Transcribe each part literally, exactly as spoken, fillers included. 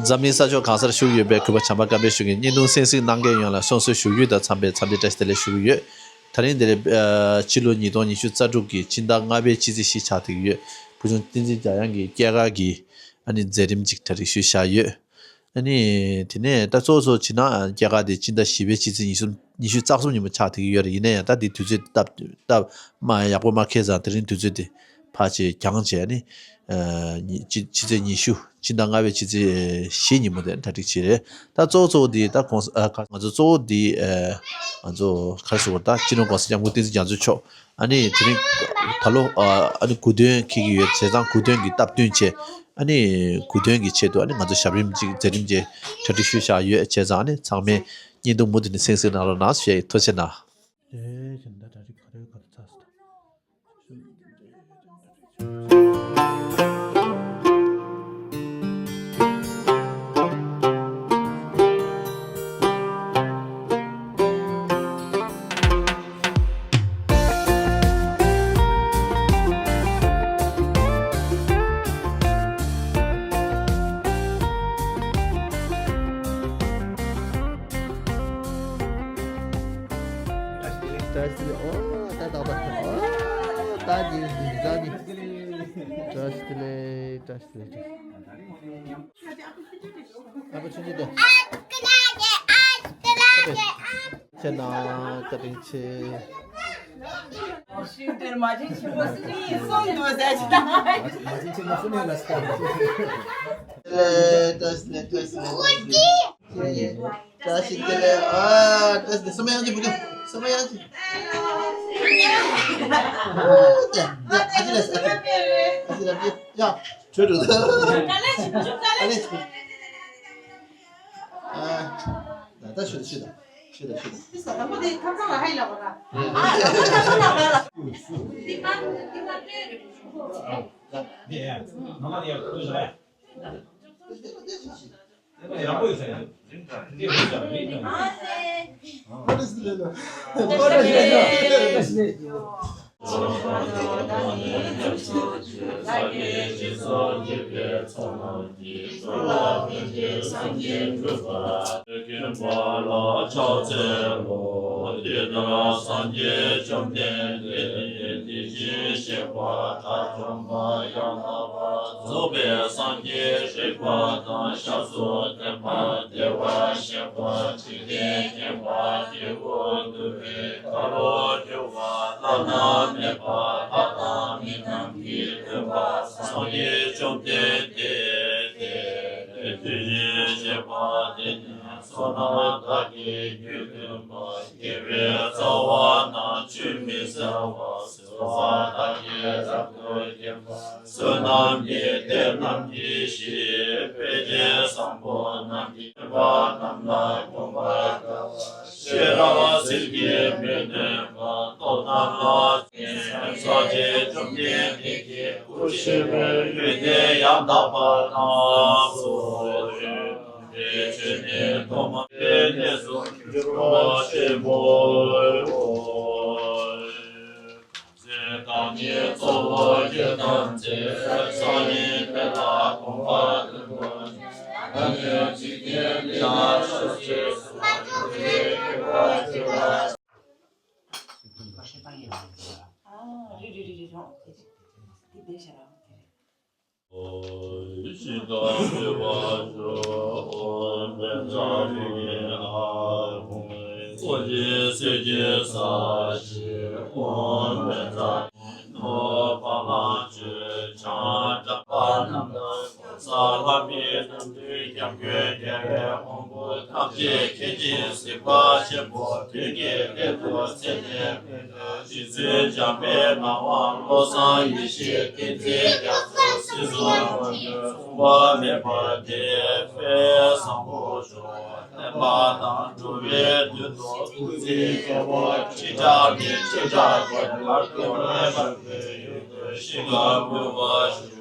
འཛམ་གླིང་ས་ཕྱོགས་གང་སར་བཞུགས་ཡོད་པའི་གུས་པ་བྱམས་པ་སྐལ་ལྡན་ཞིག་གི་བརྙན་ཐུང་གསན་གཟིགས་གནང་མཁན་ཡོངས་ལ་སོ་སོའི་བཞུགས་ཡུལ་དང་འཚམས་པའི་འཚམས་འདྲི་བཀྲ་ཤིས་བདེ་ལེགས་ཞུ་གི་ཡོད། ད་རིང་འདིར་ཕྱི་ལོ་ཉིས་སྟོང་ཉི་ཤུ་རྩ་དྲུག་གི་ཕྱི་ཟླ་ལྔ་པའི་ཕྱི་ཚེས་བཞི་ཆགས་བསྡད་ཀྱི་ཡོད། བུ་ཆུང་བསྟན་འཛིན་འཇམ་དབྱངས་ཀྱི་སྐྱེས་སྐར་གྱི་ཨ་ནི་མཛད་རིམ་ཅིག་གྲ་སྒྲིག་ཞུས་བཞག་ཡོད། ཨ་ནི་དེ་ནས་ད་གཙོ་བོ་གཙོ་བོ་བྱས་ན་སྐྱེས་སྐར་དེ་ཕྱི་ཟླ་བཞི་པའི་ཕྱི་ཚེས་ཉི་ཤུ་ཉི་ཤུ་རྩ་གསུམ་ཉིན་མོ་ཆགས་བསྡད་ཀྱི་ཡོད་རེད། ཡིན་ན་ཡང་ད་དེ་དུས་ཚོད་སྟབས་སྟབས་མ་ཡག་པོ་མ་འཁེལ་ཙང་དེ་རིང་དུས་ཚོད་དེ་ཕར་ཅིག་འགྱངས་བྱས་ནས་ཨ་ཉི་ཕྱི་ཕྱི་ཚེས་ཉི་ཤུ་ཕྱི་ཟླ་ལྔ་པའི་ཕྱི་ཚེས་བཞི་ཉིན་མོ་དེ་གྲ་སྒྲིག་བྱས་རེད། ད་གཙོ་བོ་གཙོ་བོ་དེ་ད་གོང་ས་ཨ་ང་ཚོ་གཙོ་བོ་དེ་ཨ་ང་ཚོ་ག་རེ་ཟེར་དགོས་རེད། ད་སྤྱི་ནོར་༸གོང་ས་༸སྐྱབས་མགོན་བསྟན་འཛིན་རྒྱ་མཚོ་མཆོག་ཨ་ནི་དེ་རིང་ད་ལོ་ཨ་ནི་དགུང་སྟོན་འཁེལ་གྱི་ཡོད། བྱས་ཙང་དགུང་སྟོན་གྱི་སྟབས་བསྟུན་བྱས། ཨ་ནི་དགུང་སྟོན་གྱི་ཆེད་དུ་ཨ་ནི་ང་ཚོ་ཞབས་རིམ་གཅིག་མཛད་རིམ་གཅིག་གྲ་སྒྲིག་ཞུས་བཞག་ཡོད། བྱས་ཙང་ཨ་ནི་ཚང་མས་བརྙན་ཐུང་མུ་མཐུད་ནས་གསན་གཟིགས་གནང་རོགས་གནང་ཞེས་ཐུགས་རྗེ་གནང་། དེ་བཞིན་ད་གྲ་སྒྲིག་ག་རེ་ག་རེ་ཚར་སོང་། བཀྲ་ཤིས་བདེ་ལེགས། ཨོ་ད་ད་ད་ཨོ་ད་ནི་ད་ནི་བཀྲ་ཤིས་བདེ་ལེགས། བཀྲ་ཤིས་བདེ་ལེགས། ཨ་ཕ་ཆུང་ཆུང་དེ། ཁྱེད་ན་ད་རིང་ཆེ། བཀྲ་ཤིས་བདེ་ལེགས། ཨ་བཀྲ་ཤིས་བདེ་ལེགས། ཨ་བཀྲ་ཤིས་བདེ་ལེགས། སོ་མ་ཡང་ཅི་བུ་ཆུང་། སོ་མ་ཡང་ཅི། ཨོ་ད་ད་ཨ་ཅི་ལ་ཨ་ཅི་ལ་ཨ་ཅི་ལ་ཡ། ཁྱོད་འགྲོ་ད། ཨ་ལེ། ཨ་ད་ད་ཤོད་ཤོད་ད་ཤོད་ད་ཤོད་ད། རྫོགས་པའི་སངས་རྒྱས་རིག་པ་དང་། ཞབས་སུ་བསྟན་པ་བདེ་བར་གཤེགས་པ། འཇིག་རྟེན་མཁྱེན་པ་སྐྱེས་བུ་འདུལ་བའི་ཁ་ལོ་སྒྱུར་བ། བླ་ན་མེད་པ་ལྷ་དང་མི་རྣམས་ཀྱི་སྟོན་པ་སངས་རྒྱས་བཅོམ་ལྡན་འདས་དེ། དེ་དུས་ཡེ་ཤེས་པ་དེ་ནི་བསོད་ནམས་དག་གིས་རྒྱུད་འདོན་པ། དགེ་བའི་རྩ་བ་རྣམས་ཆུད་མི་ཟ་བར། བསོད་པ་དག་གིས་རབ་ཏུ་བརྒྱན་པ། བསོད་ནམས་ཀྱི་གཏེར་རྣམས་ཀྱི་གཞི། དཔེ་རྒྱན་བཟང་པོ་རྣམས་ཀྱི་པ་རྣམས་ལ་གོམས་པར་དཀའ་བ། ཤེས་རབ་ཟིལ་གྱིས་མི་གནོན་པ། རྟོགས་ལྡན་ལ་སངས་རྒྱས་བཅོམ་ལྡན་འདས་ཀྱི་སྐུ་ཞེས་པའི་ཡོན་ཏན་ཡང་དག་པ་རྣམས་སོ། དམ་པའི་ཆོས་ནི་ཐོག་མ་མེད་པའི་གནས་སུ་གྱུར་པ་ཆེན་པོའོ། ཟས་དང་ནི་གཙོ་བོ་རྒྱུ་ཐམས་ཅད་བསགས་ཡོད་པས་ལ་གོམས་པ་བརྟན་པོ། ཨ་ནི་འཇིག་རྟེན་འདི་ན་ཆོས་ཀྱི་སྲུང་མ་ཐུགས་རྗེས་གུས་པར་བྱེད་པ། ཨ་རེད་རེད་རེད་རེད། རང་དེ་དེ་བསྡད་བཞག་རང་དེ་རེད། ཤིན་ཏུ་མཁས་པ་ཞུ། ཨོཾ་བཛྲ་གུ་ཎཱ་ཧཱུྃ། གཙོ་ཆེན་གསེར་གྱི་ས་གཞི། ཨོཾ་བཛྲ་ནོར་བ་ལང་སྤྱོད་འཆང་གྲགས་པ་རྣམས་དང་། ས་ལྷ་མིའི་རྣམ་འདྲེན་སྐྱབས་མགོན་རྒྱལ་བའི་དབང་པོ་ཐམས་ཅད་མཁྱེན་ཅིང་གཟིགས་པ་ཆེན་པོ་དོན་གྱི་དཔལ་དུ་མཚན་ནས། རྗེ་བཙུན་འཇམ་དཔལ་ངག་དབང་བློ་བཟང་ཡེ་ཤེས་བསྟན་འཛིན་རྒྱ་མཚོ་སྲིད་གསུམ་དབང་སྒྱུར་མཚུངས་པ་མེད་པ་དེ་དཔལ་བཟང་པོ་འབྱོར་བ་བསྟན་པ་དང་འགྲོ་བའི་དོན་དུ་སྐུ་ཚེ་བསྐལ་པ་ཁྲི་ཕྲག་ནས་ཁྲི་ཕྲག་བར་དུ་མ་ལུས་པར་བོད་ཡུལ་དུ་ཞིང་ཁམས་འོད་དཔག་ཤོག།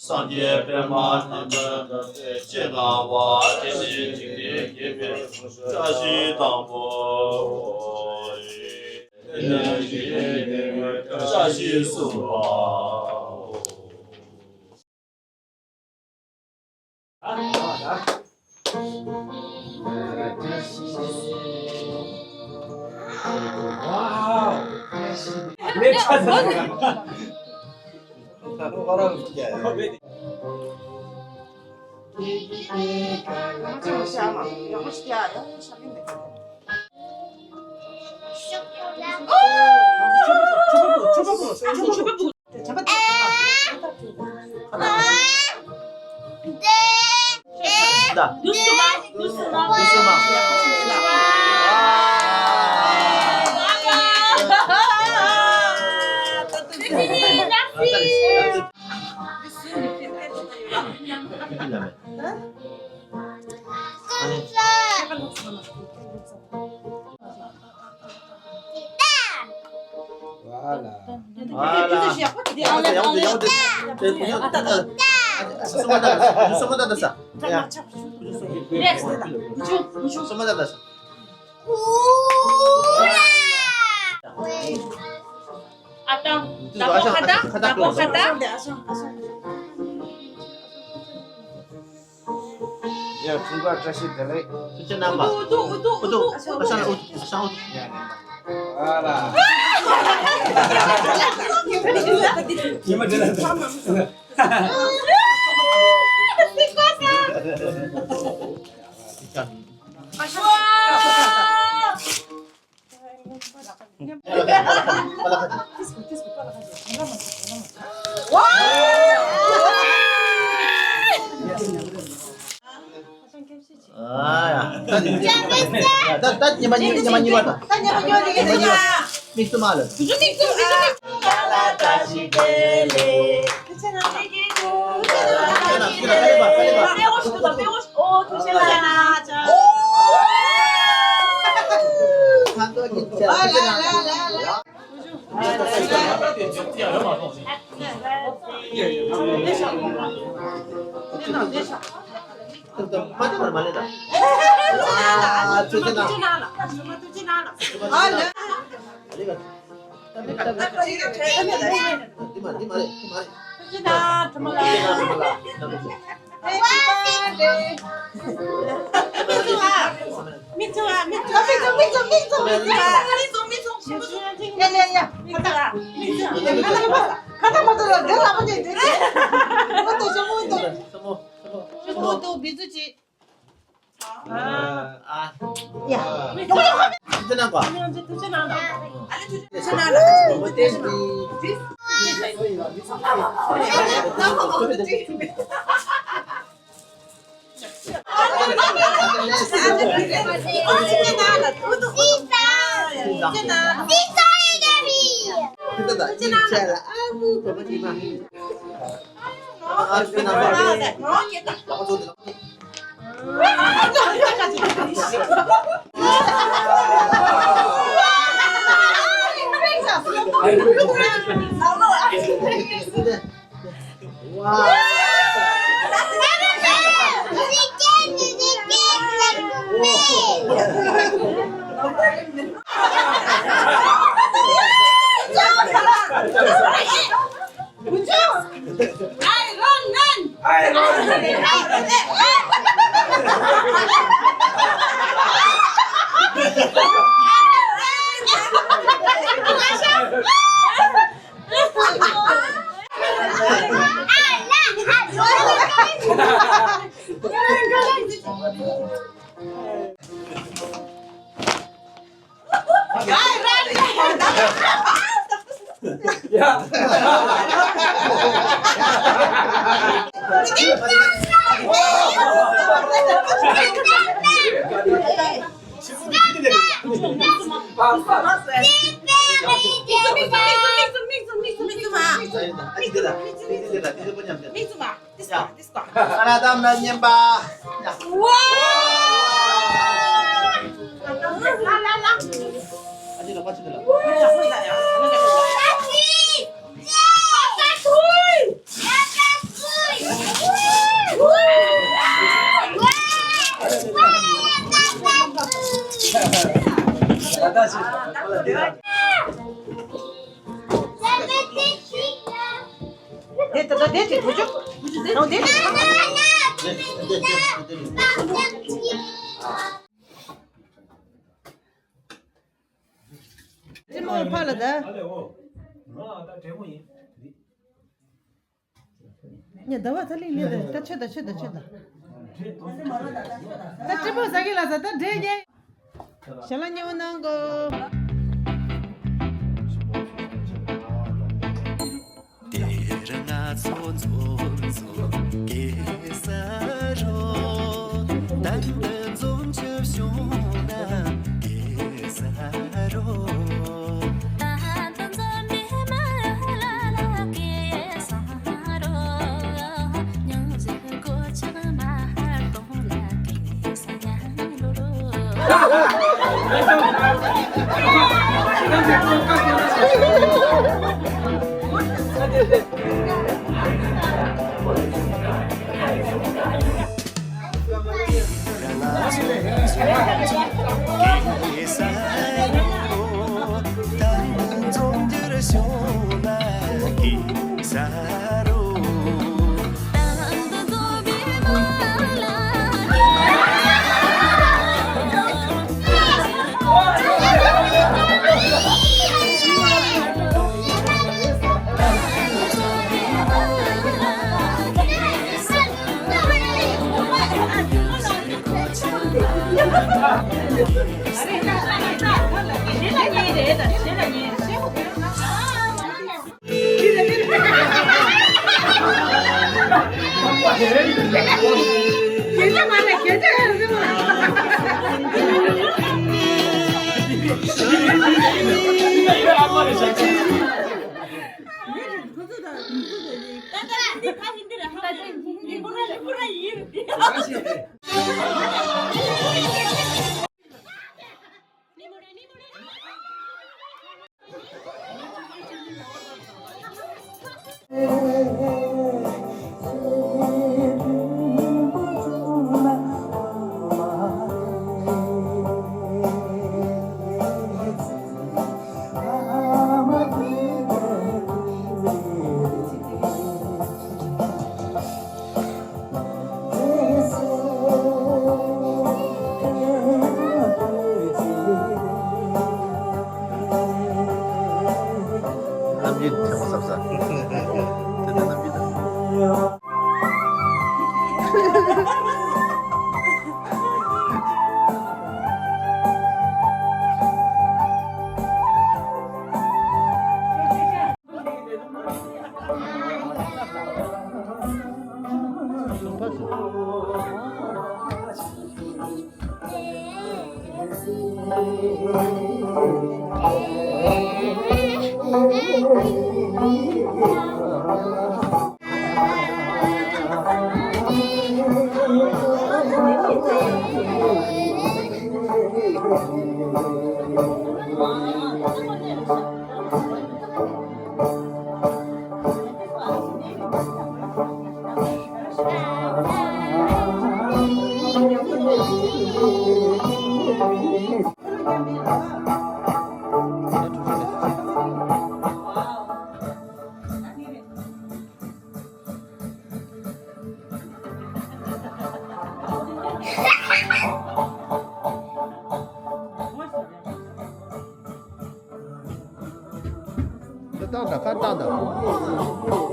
སངས་རྒྱས་པདྨ་འདི་ནི་ཅི་ལ་བ་དེ་ནི་འཇིག་རྟེན་བརྒྱད་པའི་བཀྲ་ཤིས་དང་པོ། དེ་ནི་འཇིག་རྟེན་བརྒྱད་པའི་བཀྲ་ཤིས་གསུམ་པ། ཡ། འཁྲུངས་སྐར་བཀྲ་ཤིས་བདེ་ལེགས། ཐུགས་རྗེ་གནང་བ། ཨུ་ཏུ། ཨུ་ཏུ། ཨུ་ཏུ། ཨུ་ཏུ། ཨ་ཤང་ཨུ་ཏུ། ཨ་ཤང་ཨུ་ཏུ། ཡ། ཨ་ལ། ཉི་མ་འདི་ལ། ཨ་ཡ། ད་ད་ཉི་མ་གཉིས། ཉི་མ་གཉིས་པ་དང་། ཉི་མ་གཉིས་པ། མིག་བཙུམ་མ་ལ། ང་རང་གཏམ་ལ་སྙན་པ། ཝའོ། དེ་ད་ལྟ་དེ་དེ་བུ་ཆུང་། ཨོ་དེ་དེ། ཅི་མོ་ཕ་ལ་ད། ཉ་ཟླ་བ་ཐ་ལིང་ལི་ད་ད་ཆེ་ད་ཆེ་ད་ཆེ་ད། ད་ཅི་མོ་ཟ་གི་ལ་ཟ་ད་འདྲེ་ཉེ། ཞལ་ལག་མཉེས་པོ་གནང་གོ། རྣམ་རྒྱུན་ཆེན་པོ་བསམ་ས། དེ་ནི་རྣམ་རྒྱུན་དང་། ཁ་བཏང་དང་། ཁ་བཏང་དང་།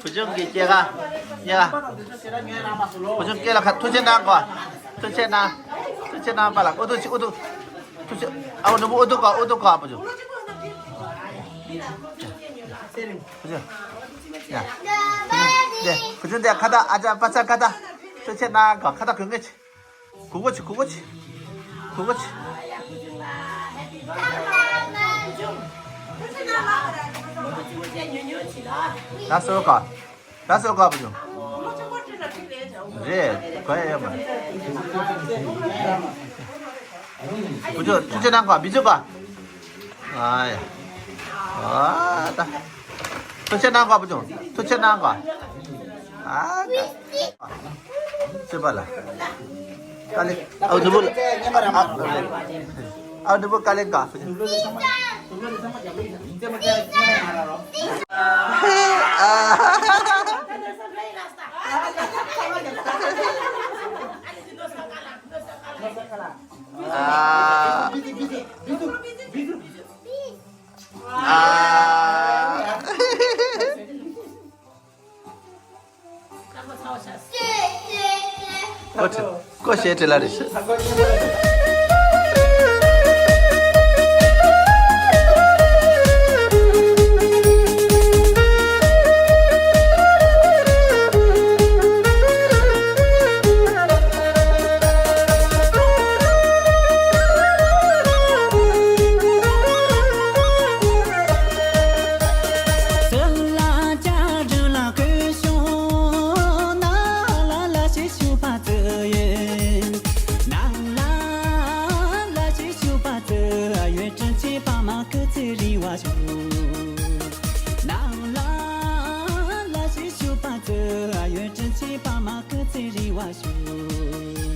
བུ་ཆུང་གི་སྐྱེས་ཀ་སྐྱེས་ཀ་བུ་ཆུང་སྐྱེས་ལ་ཁ་ཐུགས་ཆེ་གནང་གོ། ཐུགས་ཆེ་གནང་། ཐུགས་ཆེ་གནང་པ་ལ་ཨུ་ཐུག་ཅིག་ཨུ་ཐུག་ཐུགས་ཆེ། ཨ་བུ་ནུ་བུ་ཨུ་ཐུག་གོ། ཨུ་ཐུག་གོ། བུ་ཆུང་། བུ་ཆུང་། ཡ། བུ་ཆུང་དེ་ཁ་བཏགས་ཨ་ཅག་པ་ཚ་ཁ་བཏགས་ཐུགས་ཆེ་གནང་གོ། ཁ་བཏགས་གོན་གི་ཆེ། གུག་གུག་ཆེ། གུག་གུག་ཆེ། གུག་གུག་ཆེ། ད་སོ་ག་ད་སོ་ག་བུ་ཆུང་། རེད། གོ་ཡ་ཡོད་མ་རེད། བུ་ཆུང་ཐུགས་ཆེ་གནང་གོ། མི་བཟོད་གོ། ཨ་ཡ། ཨ་ད། ཐུགས་ཆེ་གནང་གོ་བུ་ཆུང་། ཐུགས་ཆེ་གནང་གོ། ཨ་ད། སོས་པ་ལ། དཀའ་ལས། ཨ་ནུ་བུ་ལ། ཨ་ནུ་བུ་དཀའ་ལས་ག་ཨ། ཨ། ཀོ་ཆེ། ཀོ་ཤེས་བྲེལ་ལ་རེད། ཞུ། ནང་ལ་ལ་ཞིག་ཞུ་པ་ཚོས་ཨ་ཡོད་དྲིན་ཆེ་པ་མ་ཁུ་ཚེ་རིང་བ་ཞུ།